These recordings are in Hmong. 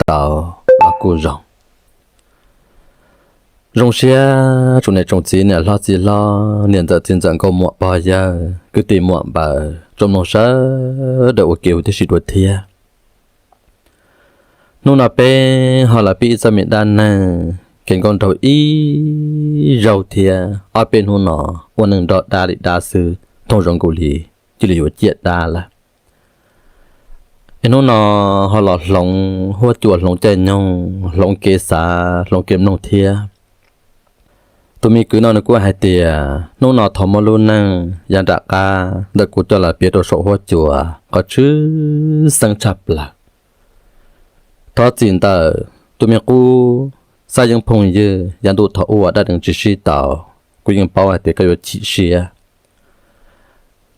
tau los kuj zoo. Zoo siab tsoom niam tsoom txiv, niam hlob txiv hlob, niam ntxawm txiv ntxawm, nkauj muam pog yawg, kwv tij muam npawg, tsoom mloog sawv daws ua ke huv tib si dua thiab. Hnub no peb ho los pib ib txoj me dab neeg kev nkauj nraug ib zaug thiab. Ob peb hnub no ua neej nrog dab li dab xwb, thooj zoo nkaus li cia li yuav ciaj dab lawm. Es hnub no ho los hloov huab cua, hloov caij nyoog, hloov kev xav, hloov kev mloog thiab. Tus me kwv no nws kuj hais tias hnub no thov muab lub neej yav nram qab ntawm kuv coj los piav rau saum huab cua, qhov tshwj xeeb tshaj plaws. Thov txim ntawm tus me qub, Xab Yeeb phooj ywg, yav ntuj thaum ub uas dab deev tsis sib tau, kuv yeej paub hais tias koj yuav chim siab,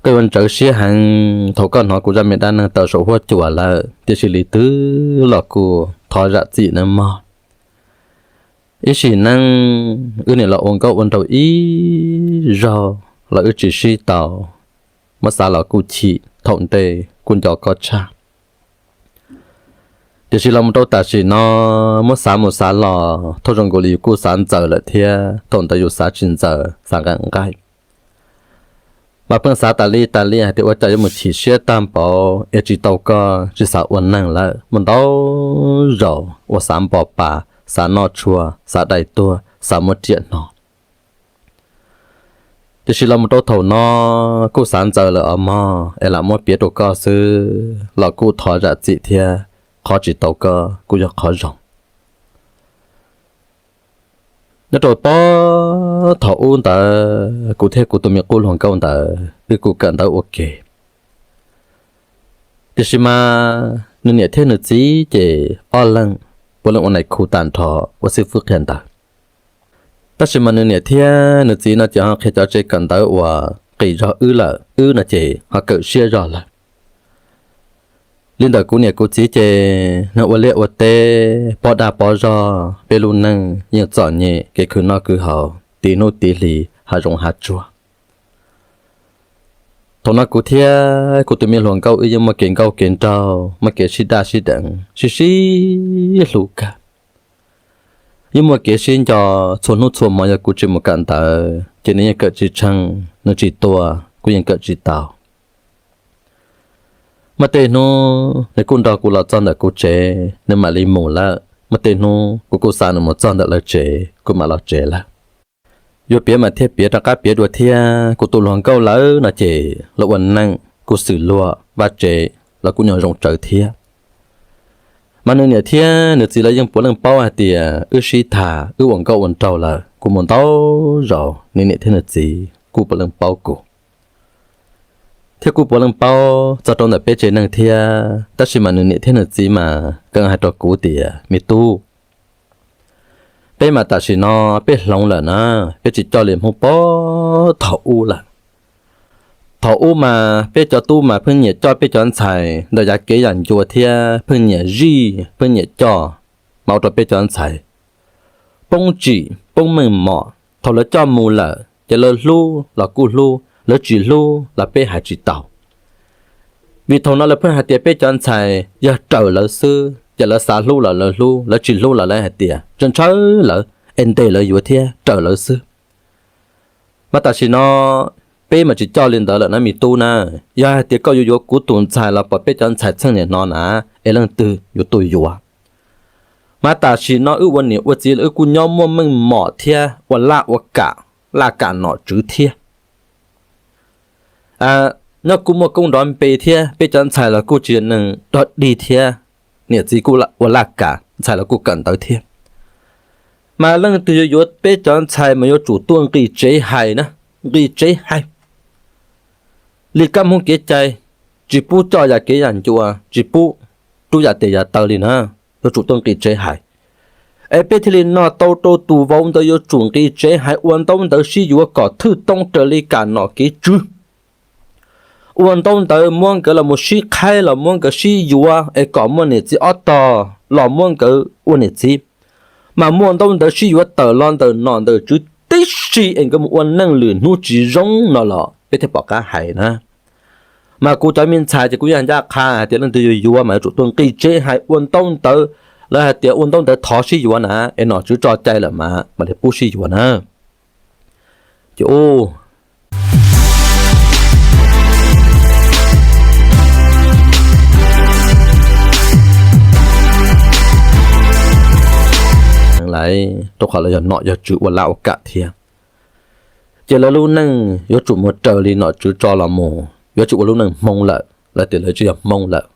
koj yuav ntsawv siab heev thaum koj hnov kuv zaj me dab neeg tawm saum huab cua lawm, tiam sis li twg los kuj thov zam txim nawb mog. Ib sim neej wb niam los ua nkauj ua nraug ib zaug los wb tsis sib tau, muab xav los kuj chim, thaum ntej kuj nco koj tshaj. Tiam sis los mus rau tam sim no, muab xav mus xav los, thooj zoo nkaus li yus kuj xav ntxaws lawm thiab, thaum ntawd yus xav tsis ntxaws, xav nqaim nqaim. Mas pheej xav tas li tas li hais tias ua cas yuav mus chim siab tag npaum es tsis tau koj, tsis xav ua neeg lawm. Muaj ntau zaus uas xav npo pa, xav noj tshuaj, xav dai tuag, xav muab riam hno. Tiam sis los mus rau thaum no kuj xav ntxaws lawm os mog, es lam muab piav rau koj xwb los kuj thov zam txim thiab, qhov tsis tau koj kuj yog qhov zoo. Nyob rau pob thaum ub ntawd kuv thiab kuv tus me qub hluas nkauj ntawd wb kuj kawm ntawv ua ke. Tiam sis mas nws niam thiab nws txiv ces ob leeg puav leej ua nais khu tag nrho, ua xib fwb qhia ntawv. Tab sis mas nws niam thiab nws txiv no ces ho qhia cov tsev kawm ntawv uas qis zog wb lawm, wb no ces ho kawm siab zog lawm. Li ntawm kuv niam kuv txiv ces neeg ua liaj ua teb, pob dag pob zog, peb lub neej yeej txom nyem, kev khwv noj khwv haus tiv hnub tiv hli, hav zoov hav tsuag. Thaum no kuv thiab kuv tus me hluas nkauj wb yeej muaj kev nkauj kev nraug, muaj kev sib daj sib deev, sib sib hlub kawg. Yeej muaj kev sib nco, txhua hnub txhua hmo yog kuv tsis mus kawm ntawv ces nws yeej kawm tsis tsheej, nws tsis tua kuv yeej kawm tsis tau. Muaj tej hnub nws kuj nrog kuv los txog ntawm kuv tsev, nws mam li mus lawm. Muaj tej hnub kuv kuj xa nws mus txog ntawm lawv tsev, kuv mam los tsev lawm. Yuav piav mas thiaj piav rov qab piav dua thiab, kuv tus hluas nkauj lawv no ces lawv ua neej kuj xws luag, vaj tsev los kuj nyob zoo tsawv thiab. Mas nws niam thiab nws txiv lawv yeej puav leej paub hais tias wb sib tham, wb ua nkauj ua nraug lawm. Kuv mus ntau zaus, nws niam thiab nws txiv kuj puav leej paub kuv, thiab kuj puav leej paub txog rau ntawm peb tsev neeg thiab. Tab sis mas nws niam thiab nws txiv mas kheev hais rau kuv tias, me tub, peb mas tam sim no peb hloov lawm na, peb tsis coj li Hmoob pob thaum ub lawm. Thaum ub mas peb cov tub mas pheej nyiam coj peb cov ntxhais ntawm yav kev yam ncua thiab pheej nyiam zij, pheej nyiam coj, mas ua rau peb cov ntxhais poob tsim poob meej mom. Thaum lawv coj mus lawm ces lawv hlub los kuj hlub, lawv tsis hlub los peb hais tsis tau. Vim thaum no lawv pheej hais tias peb cov ntxhais yog raws lawv xwb, ces lawv xav hlub los lawv hlub, lawv tsis hlub los lawv hais tias ntshaw ntshaw lawv es ntes lawv yuav thiab raws lawv xwb. Mas tam sim no peb mas tsis coj li ntawd lawm na me tub na. Yog hais tias koj yuav yuav kuv tus ntxhais los pom peb cov ntxhais txheej niam no na, es leej twg yuav tuaj yuav? Mas tam sim no wb ua niam ua txiv los wb kuj nyob muaj meej mom thiab ua laj ua kam, laj kam nom tswv thiab. Nyob kuj muaj koob nrov npe thiab, peb cov ntxhais los kuj tsis yog neeg dog dig thiab, niam txiv kuj ua laj kam, ntxhais los kuj kawm ntawv thiab. Mas leej twg yuav yuav peb cov ntxhais mas yuav tsum tuaj nqis tsev hais na, nqis tsev hais li kab Hmoob kev cai, tsis pub coj yam kev yam ncua, tsis pub rub yam tes yam taw li na, yuav tsum tuaj nqis tsev hais. Es peb thiaj li noj tau rau tus vauv ntawd, yuav tsum nqis tsev hais ua ntaub ntawv sib yuav kom thwj toob raws li kam nom kev tswv. Ua ntaub ntawv muab nkawd los mus sib qhaib los muab nkawd sib yuav es kom muaj niam txiv ob tog los muab nkawd ua niam txiv. Mas muaj ntaub ntawv sib yuav tawm los ntawm nom ntawm tswv tib si es nkawd mus ua neej lwm hnub tsis zoo no los peb thiaj pom qab hais na. Mas kuv cov me ntxhais ces kuv yeej ncaj qha hais tias leej twg yuav yuav mas yuav tsum tuaj nqis tsev hais ua ntaub ntawv Lawv hais tias ua ntaub ntawv thov sib yuav na, es nom tswv tso cai lawm mas mam li pub sib yuav na. Ces u lawv rau qhov lawv yog nom yog tswv ua laj ua kam thiab. Ces lawv lub neej yuav tsum mus raws li nom tswv tso los mus, yuav tsis ua lub neej Hmoob lawm, lawv tias lawv tsis yog Hmoob lawm.